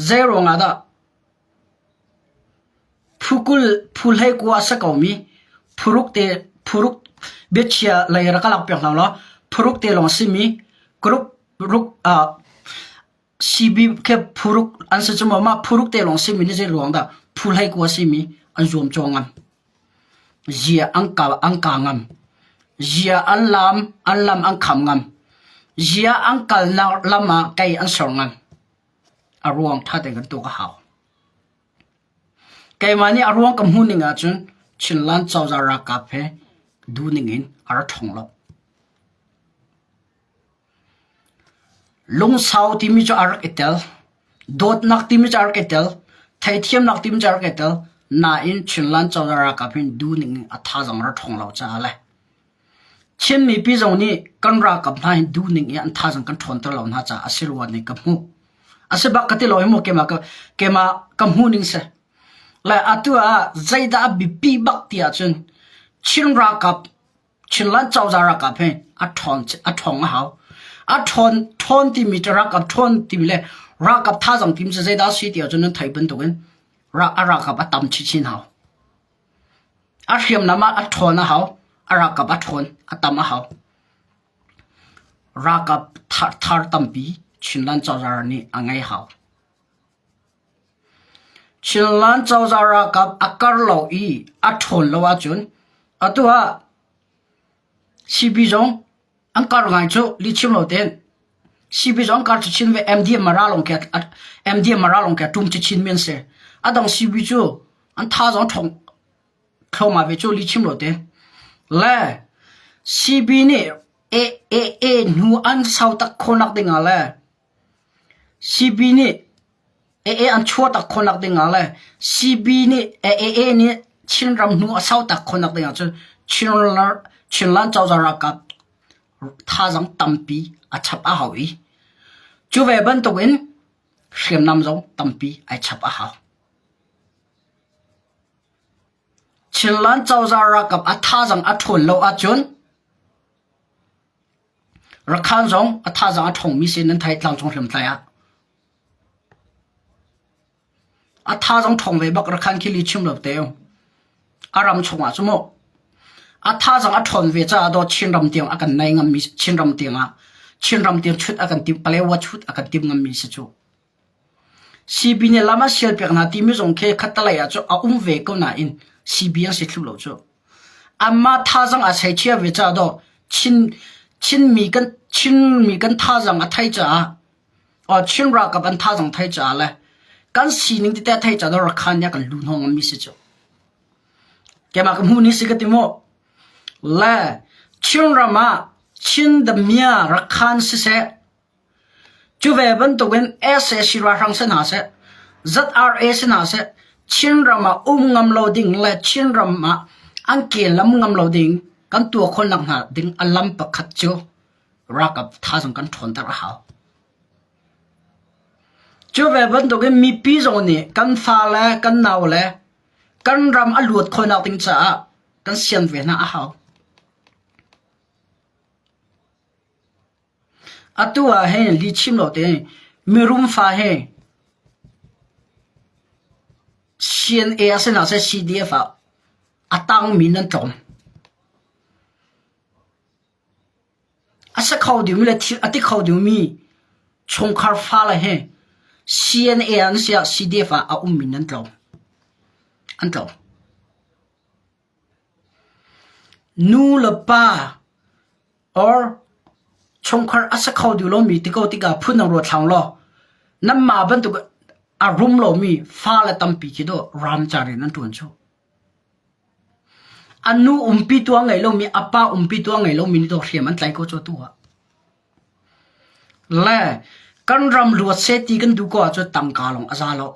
[SPEAKER 1] Zei ruang ah dah phu kul phu hlei kua a si komi phuruk te phuruk biachia lei rak ka lak piak hlang law phuruk te lawng a simi group ruk ah CB khi phuruk an si cu maw mah phuruk te lawng simi nih zei ruang dah phu hlei kua simi an zuam caw ngam. Zia an ka an ka ngam. Zia an lam an lam an kham ngam. Zia an kalnak lam ah kei an sor ngam. A ruang ṭha tein kan tuak a hau. Keimah nih a ruang ka hmuh ning ahcun Chinland cozah ralkap he duhning in a ra ṭhawng lo. Lungsau timi cu a rak i tel. Dawtnak timi cu a rak i tel. Theithiamnak timi cu a rak i tel. Nain Chinland cozah ralkap hin duhning in a thazaang a ra ṭhawng lo caah le Chin mipi zong nih kan ralkap hna hi duhning i an thazaang kan ṭhawnter lo hna caah a si rua nih ka hmuh. A si bak ka ti lo hi mu keimah ka keimah ka hmuh ning si. Le atu ah zeidah a biapi bak ti ahcun Chin ralkap Chinland cozah ralkap hi a ṭhawn a ṭhawng a hau. A ṭhawn ṭhawn timi cu ralkap ṭhawn timi le ralkap thazaang timi cu zeidah a si ti ahcun nan theih bantukin a ralkap a tam chinchin hau. A hriamnam ah a ṭhawn a hau. A ralkap a ṭhawn a tam a hau. Ralkap thar tampi Chinland cozah nih a ngei hau. Chinland cozah ralkap a kar lo i a ṭhawn lo ahcun atu ah CB zong an kar ngai cu lihchim lo tein CB zong an kar chin ve MDM Mara lawng khi MDM Mara lawng khi a ṭum chin mi an si. A dang CB cu an tha zong ṭhawng thluahmah ve cu lihchim lo tein. Le CB nih AAA hnu an sau tak khawhnak ding ah le CB nih AA an chuahtak khawhnak ding ah le CB nih AA nih Chinram hnu a sautak khawhnak ding ahcun Chinland cozah ralkap thazaang tampi a chap a hau i cu ve bantukin hriamnam zong tampi ai chap a hau. Chinland cozah ralkap a thazaang a ṭhawn lo ahcun Rakhan zong a thazaang a ṭhawngmi sin nan theih tlangcung hriamtlai ah. A thazaang ṭhawng ve bak Rakhan khi li chim lo te. A ram chungah cu mu. A thazaang a ṭhawn ve caah dawt Chinram tiang a kan nei ngammi Chinram tiang ah Chinram tiang chut a kan tim Palewa chut a kan tim ngammi si cu. CB nih lam a sial piak hna timi zong khi khattalei ah cu a um ve ko nain CB an si thlu lo cu. Anmah thazaang a seichia ve caah dawh Chin Chinmi kan Chinmi kan thazaang a thei caah or Chin ralkap an thazaang thei caah le kan sining tete a thei caah dawh Rakhan nih a kan lu hnawh ngammi si cu. Keimah ka hmuh ni si ka ti mu. Le Chinram ah Chin Damia Rakhan siseh Cu ve bantukin sac ralhrang si hna seh, ZRA si hna seh, Chinram ah um ngam lo ding le Chinram ah an ke lam ngam lo ding kan tuah khawhnak hna ding a lam pakhat cu ralkap thazaang kan ṭhawnter a hau. Cu ve bantukin mipi zong nih kan fale, kan naule kan ram a luat khawhnak ding caah kan sian ve hna a hau. Atu ah hin lihchim lo tein mirum fa hi CNA a si hna seh CDF ah a tangmi nan tlawm. A si kho dingmi le thil a ti kho dingmi chungkhar fale hi CNA an si ah CDF ah a ummi nan tlawm. An tlawm. Nu le pa or chungkhar a sa kho duh lomi ti ko tikah phun dang ruat hlang law nanmah bantuk a rum lomi fale tampi khi dawh ramcar in an ṭuan cu. A nu umpi tu a ngei lomi a pa umpi tu a ngei lomi nih dawh hriam an tlai ko cu atu ah. Le kan ram luat seh ti kan duh ko ahcun tangka lawng a za lo.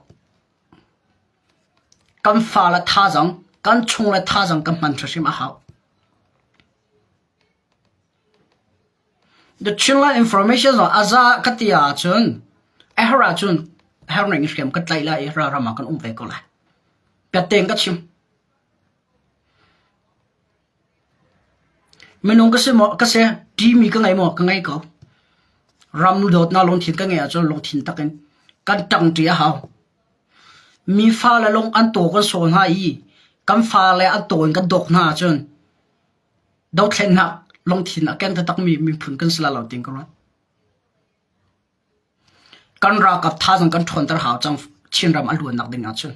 [SPEAKER 1] Kan fale thazaang, kan chungle thazaang kan hman hrimhrim a hau. The Chinland information zong a za ka ti ahcun a herh ahcun herh ning hriam ka tlaih lai i ralram ah kan um ve ko lai. Piatteng ka chim. Minung ka si maw ka si ṭimi ka ngei maw ka ngei ko. Ram dawtnak lungthin ka ngeih ahcun lungthin takin kan ṭangṭi a hau. Mi fale lung an taw kan saw hna i kan fale an taw in kan dawk hna ahcun dothlennak lungthin a keng taktakmi miphun kan si lai lo tiin ka ruat. Kan ralkap thazaang kan ṭhawnter hau cang Chinram a luannak ding ahcun.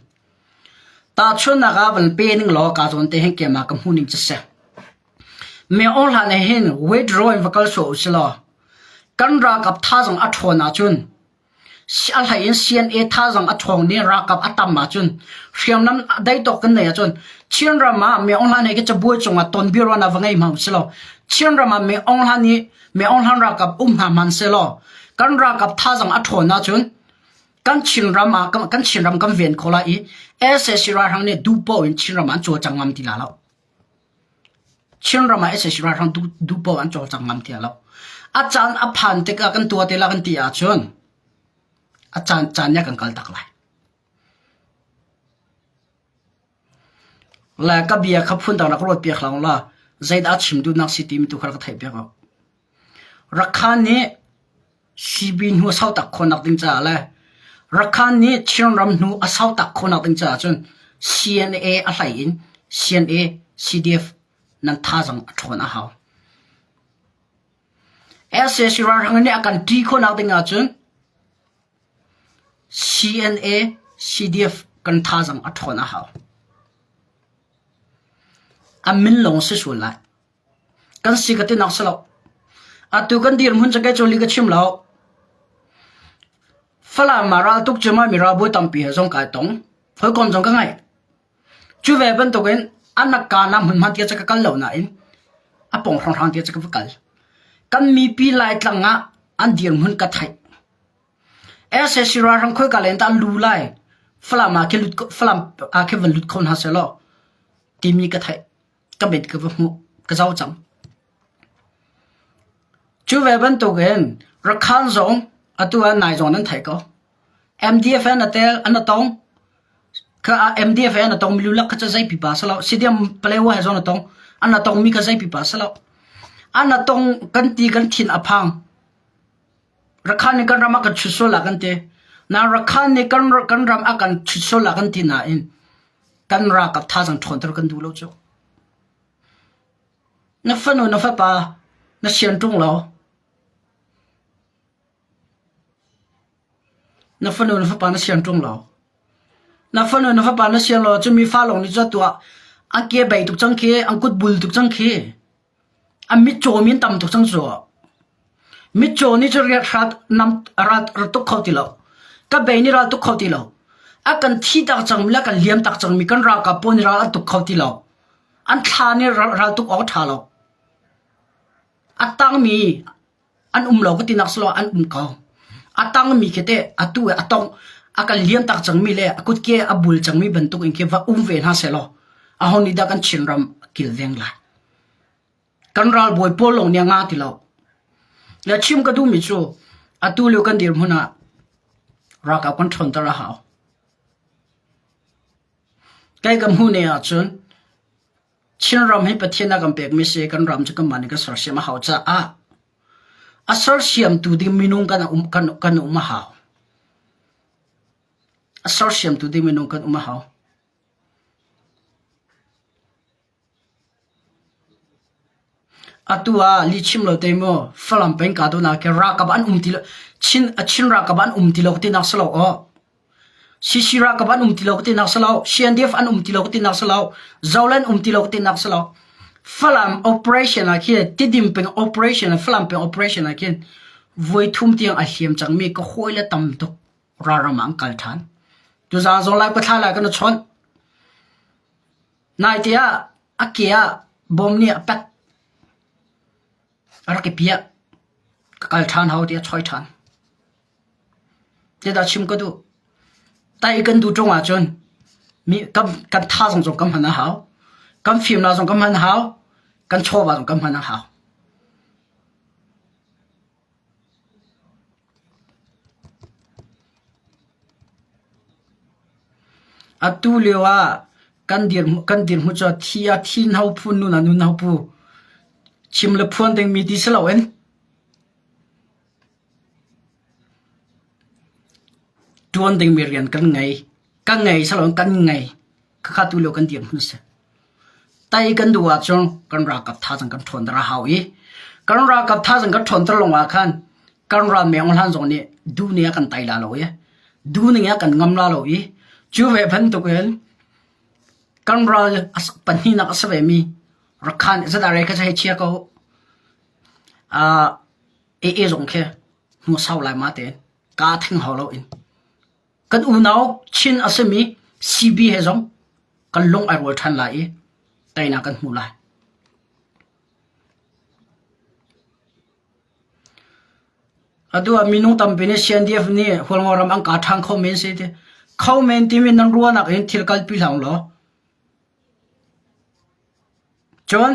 [SPEAKER 1] Tahchunhnak ah van pe ning law ka zawn te hin keimah ka hmuh ning cu si. Me aung hlan he hin withdraw in va kal sawh usih law kan ralkap thazaang a ṭhawn ahcun. A hlei in CNA thazaang a ṭhawng nih ralkap a tam ahcun hriamnam dei tawk kan neih ahcun Chinram ah Mi Aung Hlaing he cabuai cungah tonbiaruahnak va ngei hmanh usilaw Chinram ah Mi Aung Hlaing nih Mi Aung Hlaing ralkap um hna hmanh sehlaw kan ralkap thazaang a ṭhawn ahcun kan Chinram ah kan Chinram kan ven khawh lai i sac ralhrang nih duh paoh in Chinram ah an cawlcang ngam ti la lo. Chinram ah sac ralhrang duh paoh an cawlcang ngam ti lo. A caan a phan tikah kan tuah te la kan ti ahcun a caan caan nih a kan kal tak lai. Le ka bia kha phundang rak ruat piak hlah la zeidah a chim duhnak si timi tu kha rak ka theih piak awk. Rakhan nih CB hnu a sau tak khawhnak ding caah le Rakhan nih Chinram hnu a sau tak khawhnak ding caah cun CNA a hlei in CNA CDF nan thazaang a ṭhawn a hau. Sac ralhrang nih a kan ṭi khawhnak ding ahcun CNA CDF kan thazaang a ṭhawn a hau. A min lawng si sual lai. Kan si ka tinak si lo. Atu kan dirhmun cu kei cu li ka chim lo. Falam ah raltuk cu mi ralbawi tampi he zong kai tong. Hawikom zong ka ngei. Cu ve bantukin an ka na hmunhma tia cu ka kal lo nain a pawng hrawnghrang tia cu ka va kal. Kan mipi Laitlang ah an dirhmun ka theih. Sac ralhrang khoika len dah an lu lai? Falam ah khi lut Falam ah khi van lut kho hna sehlaw timi ka theih. Ka mit ka va hmuh. Ka zoh cang. Cu ve bantukin Rakhan zong atu ah nai zong nan theih ko. MDF an a tel an a tong. Kha MDF an a tong mi lulak kha cu zei pipa si lo. Sidiam Palewa he zong a tong. An a tong mi kha zei pipa si lo. An a tong kan ti kan thin a phang. Rakhan nih kan ram a kan chut sual ah kan ti. Na Rakhan nih kan kan ram a kan chut sual ah kan ti nain kan ralkap thazaang ṭhawnter kan duh lo cu. Na fanu na fapa na sian ṭung lo. Na fanu na fapa na sian ṭung lo. Na fanu na fapa na sian lo cu mi fa lawng nih cu tuah an ke bei tuk cang khi an kut bul tuk cang khi. An mitcaw mi an tam tuk cang cu. Mitcaw nih cun riat nam ral tuk kho ti lo. Ka bei nih ral tuk kho ti lo. A kan thi tak cangmi le a kan liam tak cangmi kan ralkap pawl nih ral an tuk kho ti lo. An thla nih ral tuk awk a ṭha lo. A tangmi an um lo ka tinak si lo an um ko. A tangmi khi teh atu i a tong a kan liam tak cangmi le a kutke a bul cangmi bantuk in khi va um ve hna sehlaw aho nih dah kan Chinram a kilveng lai. Kan ralbawi pawl lawng nih a nga ti lo. Le chim ka duhmi cu atu lio kan dirhmun ah ralkap kan ṭhawnter a hau. Kei ka hmuh ne ahcun Chinram hi Pathian a kan pekmi si kan ram cu kanmah nih kan sersiam a hau caah a sersiamtu ding minung kan um kan kan um a hau. A sersiamtu ding minung kan um a hau. Atu ah lihchim lo te mu Falam peng kahdohnak khi ralkap an um ti lo Chin Chin ralkap an um ti lo tinak si lo aw. CC ralkap an um ti lo tinak si lo. CNDF an um ti lo tinak si lo. Zoland um ti lo tinak si lo. Falam operation ah khin Tidim peng operation Falam peng operation ah khin voi thum tiang a hliam cangmi ka hawi le tam tuk ralram ah an kal ṭhan. Tuzaan zong lai pathla lai kan i chawnh. Naite ah a ke ah bom nih a pet. A rak i piah. Ka kal ṭhan hau tiah a choi ṭhan. Zeidah chim ka duh? Tai kan duh ṭung ahcun mi kan, kan thazaang zong kan hman a hau. Kan fimnak zong kan hman a hau. Kan chawva zong kan hman a hau. Atu lio ah kan dirhmun kan dirhmun cu thi ah thi no phu nun ah nun no phu chim le phuan dingmi ti si loin ṭuan dingmi rian kan ngei. Kan ngei si loin kan ngei. Khakha tu lio kan dirhmun a si. Tai kan duh ahcun kan ralkap thazaang kan ṭhawnter a hau i kan ralkap thazaang kan ṭhawnter lawngah khan kan ral meng hlan zong nih duh ning a kan tai la lo i duh ning a kan ngam la lo i cu ve bantukin kan ral pahnihnak a si vemi Rakhan zadare kha hei chia ko. Uh, AA zong khi hmu sau lai ma tein. Kaa theng hau loin. Kan unau Chin a simi CB he zong kan lung ai rual ṭhan lai i teinak kan hmu lai. Atu ah minung tampi nih CNDF nih Hualngo ram an kaa ṭhan kho men si ti. Kho men timi nan ruahnak in thil kalpi hlah law. Cun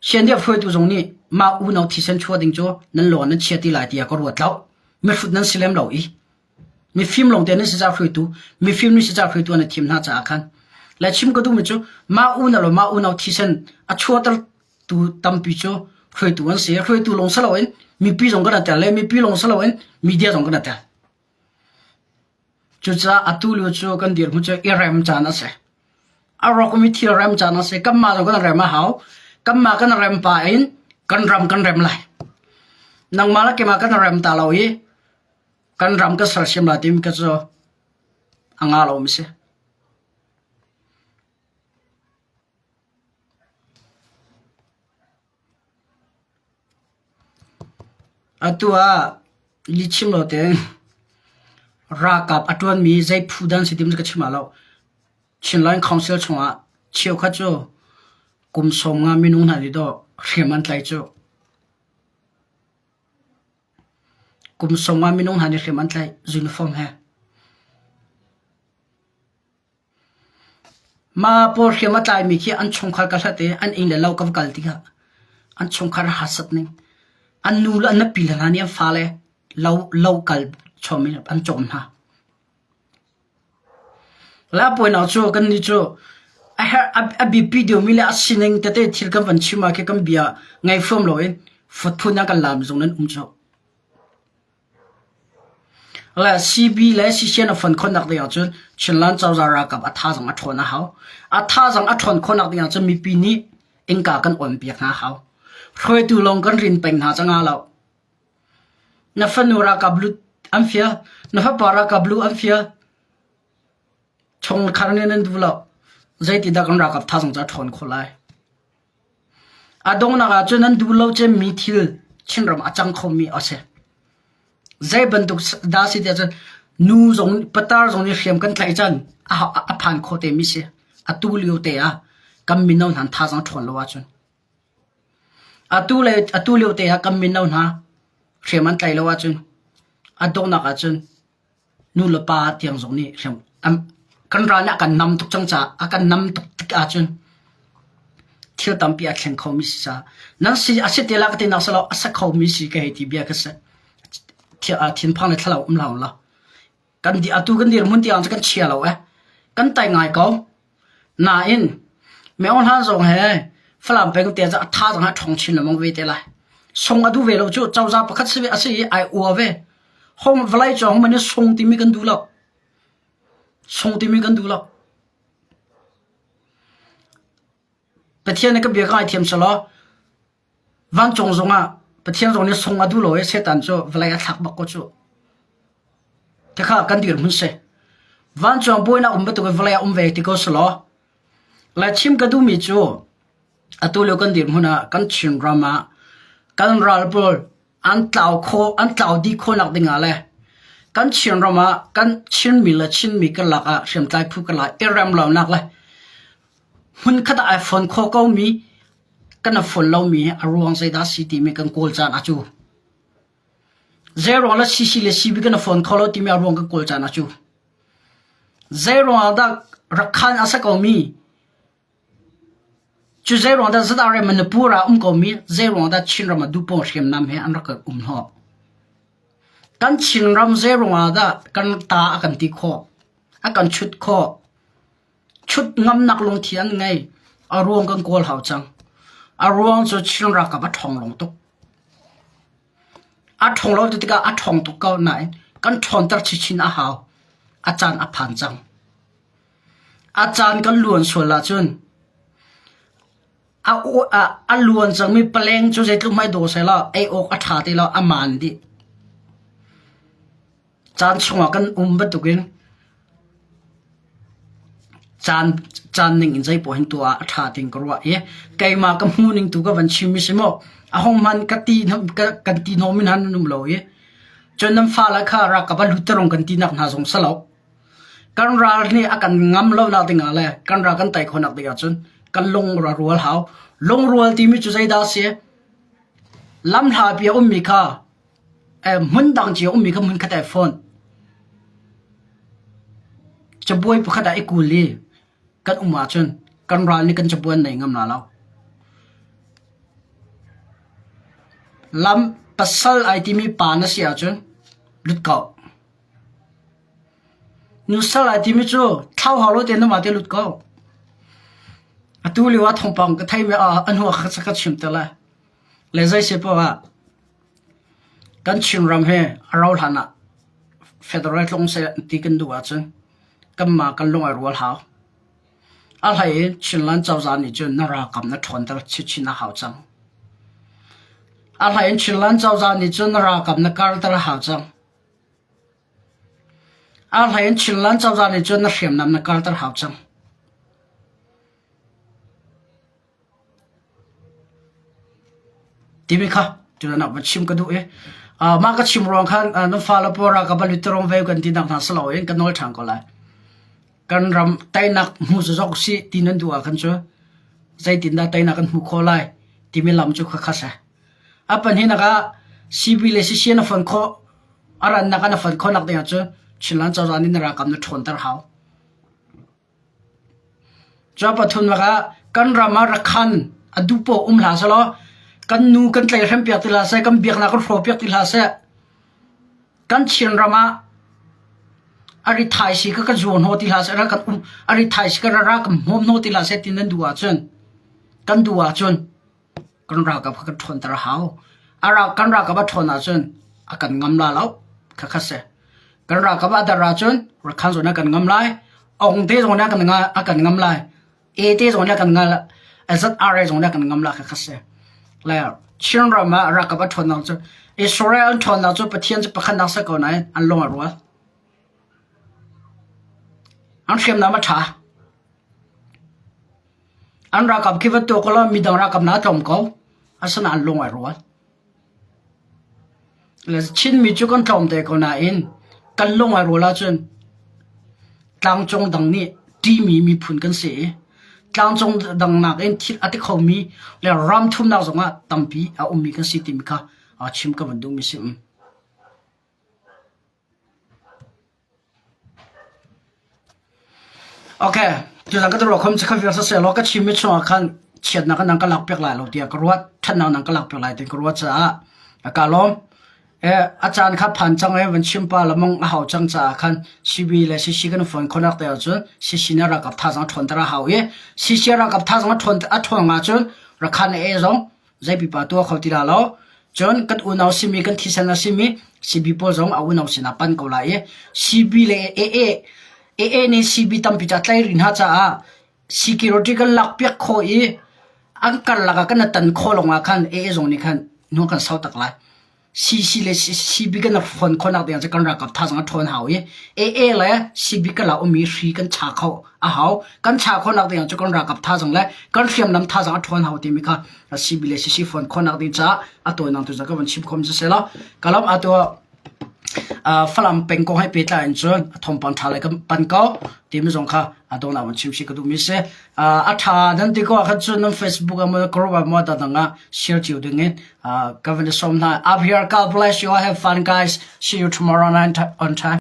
[SPEAKER 1] CNDF hruaitu zong nih mah unau thisen chuah ding cu nan lawng nan chia ti lai tiah ka ruat lo. Mihrut nan si lem lo i. Mifim lawngte nan si caah hruaitu, mifim nan si caah hruaitu an i thim hna caah khan. Le chim ka duhmi cu mah unau le mah unau thisen a chuahter tu tampi cu hruaitu an si. Hruaitu lawng si loin mipi zong kan i tel le mipi lawng si loin media zong kan i tel. Cucaah atu lio cu kan dirhmun cu i rem caan a si. A rawkmi thil rem caan a si. Kanmah zong kan rem a hau. Kanmah kan rem pah in kan ram kan rem lai. Nangmah le keimah kan rem ta lo i kan ram kan sersiam lai timi ka cu a nga lomi si. Atu ah lihchim lo tein ralkap a ṭuanmi zei phu dah an si timi cu ka chim ah lo. Chinland Council chungah cheukhat cu kum 50 minung hna nih dawh hriam an tlaih cu. Kum 50 minung hna nih hriam an tlaih uniform he. Mah pawl hriam a tlaimi khi an chungkhar ka hlat i an inn le lo ka va kal tikah an chungkhar a harsat ning. An nu le an nupi le hna nih an fale lo, lo kal chom in an cawm hna. La puainak cu kannih cu a herh a biapi deuhmi le a sining tete thil kan van chim ah khi kan bia ngei fuam loin phun ah kan laam zong nan um cu. Le CB le CCN a fon khawhnak ding ahcun Chinland cozah ralkap a thazaang a ṭhawn a hau. A thazaang a ṭhawn khawhnak ding ahcun mipi nih innka kan on piak hna a hau. Hruaitu lawng kan rin peng hna cang lo. Na fanu ralkap lut an fial, na fapa ralkap lu an fial. Chungkhar nih nan duh lo. Zeitidah kan ralkap thazaang cu a ṭhawn khawh lai? A donghnak ahcun an duh lo cemmi thil Chinram a cang khomi a si. Zei bantuk dah si tiah cun nu zong patar zong nih hriam kan tlaih cun a phan kho temi si. Atu lio te ah kan mino hna thazaang ṭhawn lo ahcun. Atu le atu lio te ah kan mino hna hriam an tlaih lo ahcun a donghnak ahcun Nu le pa tiang zong nih hriam kan ral nih a kan nam tuk cang caah a kan nam tuk tik ahcun thil tampi a thleng khomi si caah nan si a si te la ka ti nak si lo a sa khomi si ka hei ti bia ka si. Thinphang le thlalau um hlah u law kan di atu kan dirhmun tiang cu kan chia lo eh kan tai ngai ko. Nain Myo Hlan zong he Falam peng te cu a tha zong a ṭhawng chin lengmang ve te lai. Sung a duh ve lo cu cozah pakhat si ve a si i ai ua ve. Hong vawlei cawng man i sung timi kan duh lo. Sung timi kan duh lo. Pathian nih ka bia ka ngaithiam selaw Vancung zongah Pathian zong nih sung a duh lo i Satan cu vawlei a thlak bak ko cu. Khakha kan dirhmun si. Vancung bawinak um bantuk in vawlei ah um ve ti ko selaw le chim ka duhmi cu atu lio kan dirhmun ah kan Chinram ah kan ral pawl an tlau khawh an tlau dih khawhnak ding ah le kan Chinram ah kan Chinmi le Chinmi karlak ah hriamtlai phu karlak i rem lonak le hmunkhat ah ai fon kho komi kan i fon lomi hi a ruang zeidah si timi kan kawl caan a cu. Zeiruang le CC le CB kan i fon kho lo timi a ruang kan kawl caan a cu. Zeiruang ah dah Rakhan a sa komi cu zeiruang dah ZRA Manipur ah um komi zeiruang dah Chinram ah duhpawng hriamnam he an rak um hnawh. Kan Chinram zeiruang ah dah kan ta a kan ti khawh, a kan chut khawh. Chut ngamnak lungthin an ngei. A ruang kan kawl hau cang. A ruang cu Chin ralkap a ṭhawng long tuk. A ṭhawng lo tikah a ṭhawng tuk ko nain kan ṭhawnter chinchin a hau. A caan a phan cang. A caan kan luan sual ahcun a, a, a luan cangmi paleng cu zeitluk hmai daw seh law ei awk a ṭha ti lo a maan dih. Caan chungah kan um bantukin caan caan ning in zei poah hin tuah ah a ṭha tiin ka ruah i keimah ka hmuh ning tu ka van chim mi si maw a hong hman ka ti kan ti hnawm in han um lo i. Cun nan fale kha ralkap ah lut terung kan tinak hna zong si lo. Kan ral nih a kan ngam lonak dingah le kan ral kan tei khawhnak dingah cun kan lung a rual hau. Lungrual timi cu zeidah a si? Lamhlapi a ummi kha hmun dang cio ummi kha hmun khat ah i fawnh. Cabuai pakhat ah i kul i kan um ahcun kan ral nih kan cabuai an nei ngam la lo. Lam pasal ai timi pa na si ahcun lut ko. Nusal ai timi cu thlau hau lo tein nangmah te lut ko. Atu lio ah thawngpang ka theimi ah a hnu ah ka chim te lai. Le zei si poah ah kan Chinram hi a rauh hlan ah federal tlung seh ti kan duh ahcun kanmah kan lung ai rual hau. A hlei in Chinland cozah nih cun na ralkap na ṭhawnter chinchin a hau cang. A hlei in Chinland cozah nih cun na ralkap na karter a hau cang. A hlei in Chinland cozah nih cun na hriamnam na karter hau cang. Timi kha tutan ah va chim ka duh i mah ka chim ruang khan nan fale pawl ralkap ah luterong ve kan ti nak hna si loin ka nawl ṭhan ko lai. Kan ram teinak hmu zok sih ti nan duh ahkhan cu zeitindah teinak kan hmuh khawh lai timi lam cu khakha si. A pahnihnak ah CB le CC na fon khawh a rannak ah na fon khawhnak ding ah cun Chinland cozah nih na ralkap na ṭhawnter hau. Cu pathumnak ah kan ram ah rakhan a duh poah um hlah sehlaw kan nu kan tlaihhrem piak ti hlah seh, kan biaknak kan hrawh piak ti hlah seh, kan Chinram ah a rithaisi kha kan zuar hnawh ti hlah seh, kan um a rithaisi kha ra kan hmawm hnawh ti hlah seh ti nan duh ahcun kan duh ahcun kan ralkap kha kan ṭhawnter a hau. A ral kan ralkap a ṭhawn ahcun a kan ngam la lo. Khakha si. Kan ralkap a dar ahcun Rakhan zong nih a kan ngam lai. Ong te zong nih a kan a kan ngam lai. A te zong nih a kan ngal ZRA zong nih a kan ngam lai khakha si. Le Chinram ah ralkap a ṭhawnnak cu Israel an ṭhawnnak cu Pathian cu pakhatnak si ko nain an lung a rual. An hriamnam a ṭha. An ralkap khi va tuak ulaw midang ralkap na tlawm ko. Asinain lung ai rual. Le Chinmi cu kan tlawm te ko nain kan lung ai rual ahcun tlangcung dang nih ṭihmi miphun kan si i tlangcung dang nakin thil a ti khomi le ram thumnak zongah tampi a ummi kan si timi kha chim ka van duhmi si. Okay, tuzan ka ruah khom kha vial siseh law ka chimmi chungah khan chiatnak nan ka lakpiak lai lo tiah ka ruat, ṭhatnak nan ka lakpiak lai ti ka ruat caah ka lawm. Eh, a caan kha phan cang eh van chim pa lamong a hau cang caah khan CB le CC kan phone connect te ahcun CC na ralkap thazaang ṭhawnter a hau i CC ralkap thazaang a ṭhawn a ṭhawn ahcun Rakhan e zong zei pipa tuah kho ti la lo. Cun kan unau simi kan thisen a simi CB pawl zong a unau sinah pan ko lai i CB le AA AA nih CB tampi ca tlai ri hna caah security kan lak piak khawh i an karlak ah kan tan khawh lawng ah khan AA zong nih khan hnu kan sau tak lai. CC le CB kan fon khawhnak ding ah kan ralkap thazaang a ṭhawn hau i AA le CB kan la ummi hri kan cha kho a hau. Kan cha khawhnak ding ah cu kan ralkap thazaang le kan hriamnam thazaang a ṭhawn hau timi kha CB le CC fon khawhnak ding caah a tawinak tu ka van chim khom si seh law kalam atu Falam peng kong he pehtlai in cun a thawngpang ṭha le kan pan ko timi zong kha a dawhnak van chim si ka duhmi si. A ṭha nan ti ko ahkhan cun nan Facebook ah maw group ah maw dangdang ah share cio ding in ka van i sawm hna. Up here, God bless you. Have fun guys. See you tomorrow night on time.